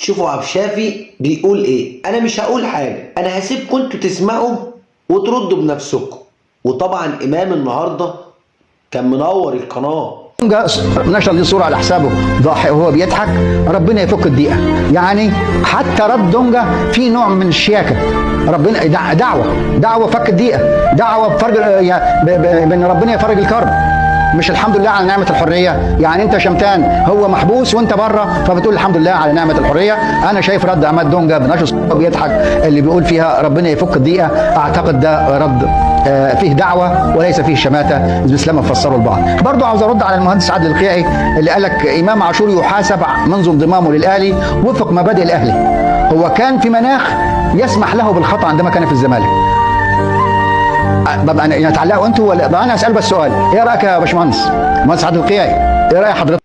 شوفوا عبد الشافي بيقول ايه. انا مش هقول حاجة، انا هسيبكم انتوا تسمعوا وتردوا بنفسكم. وطبعا امام النهارده كان منور القناة. نشر لي صوره على حسابه ضاحك وهو بيضحك، ربنا يفك الضيقه. يعني حتى رد دونجا في نوع من الشياكه، ربنا دعوه فك الضيقه، دعوه بفرج، بان ربنا يفرج الكرب، مش الحمد لله على نعمه الحرية. يعني انت شمتان، هو محبوس وانت بره، فبتقول الحمد لله على نعمه الحرية. انا شايف رد عماد دونجا بنشر صورة بيضحك اللي بيقول فيها ربنا يفك الضيقه، اعتقد ده رد فيه دعوه وليس فيه شماته مثل ما فسروا البعض. برضو عاوز ارد على المهندس عادل القيعي اللي قال لك امام عاشور يحاسب منذ انضمامه للاهلي وفق مبادئ الاهلي. هو كان في مناخ يسمح له بالخطا عندما كان في الزمالك. ببقى انا يعني تعلقوا انتوا ولا بقى انا اسال بس سؤال، ايه رايك يا باشمهندس؟ مهندس عادل القيعي، ايه راي حضرتك؟